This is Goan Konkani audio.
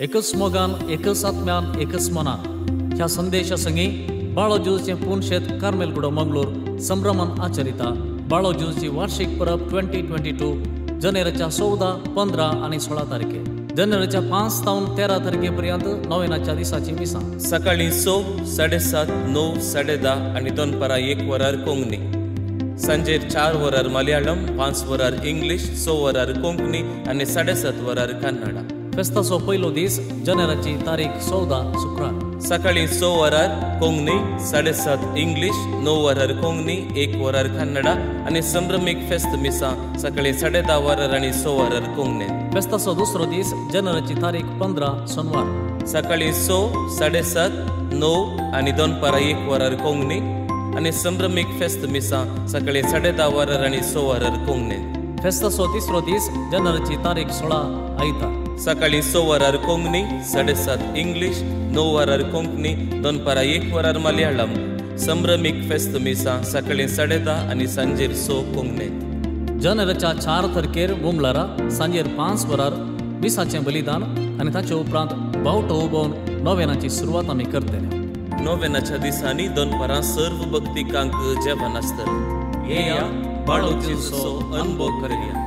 एकच मोगान, एकच आत्म्यान, एकच मनान ह्या संदेशा संगी बाळो जेजूचें पुनशेत कार्मेलगुडो मंगळूर संभ्रमान आचरिता बाळो जेजूची वार्षिक परब 2022 जानेवारीच्या 14, 15 आनी 16 तारखे, जानेवारीच्या 5 तावन 13 तारखे पर्यंत नोवेनाच्या दिसाची मिसां. सकाळी 6, 7:30, 9, 10:30 आनी दनपारां 1 वरार कोंकणी, सांजेर 4 वरार मलयाळम, 5 वरार इंग्लीश, 6 वरार कोंकणी आनी 7:30 वरार कन्नडा. फेस्ताचो पयलो दीस जानेवारीची तारीख 14 शुक्रार. सकाळी 6 वरार कोंकणी, 7:30 इंग्लीश, 9 वरार कोंकणी, 1 वरार कन्नडा आनी संभ्रमीक फेस्त मिसां सकाळी 10:30 वरार आनी 6 वरार कोंकणी. फेस्ताचो दुसरो दीस जानेवारीची तारीख 15 सोमवार. सकाळी 6, 7:30, 9 आनी दनपारां 1 वरार कोंकणी आनी संभ्रमीक फेस्त मिसां सकाळी 10:30 वरार आनी 6 वरार कोंकणी. फेस्ताचो तिसरो दीस जानेवारीची तारीख 16 आयतार. सकाळी 6 वरार कोंकणी, 7:30 इंग्लीश, 9 वरार कोंकणी, दनपारां 1 वरार मलयाळम. संभ्रमीक फेस्त मिसां सकाळी 10:30 आनी सांजेर 6 कोंकणीत. जानेवारीच्या 4 तारखेर बुमलारा सांजेर 5 वरार मिसाचें बलिदान आनी ताचे उपरांत बावटो उबोवन नोवेनाची सुरवात आमी करतले. नोवेनाच्या दिसांनी दनपारां सर्व भक्तिकांक जेवण आसतलें. येया, बाळो जेजूचो अनुभव करया.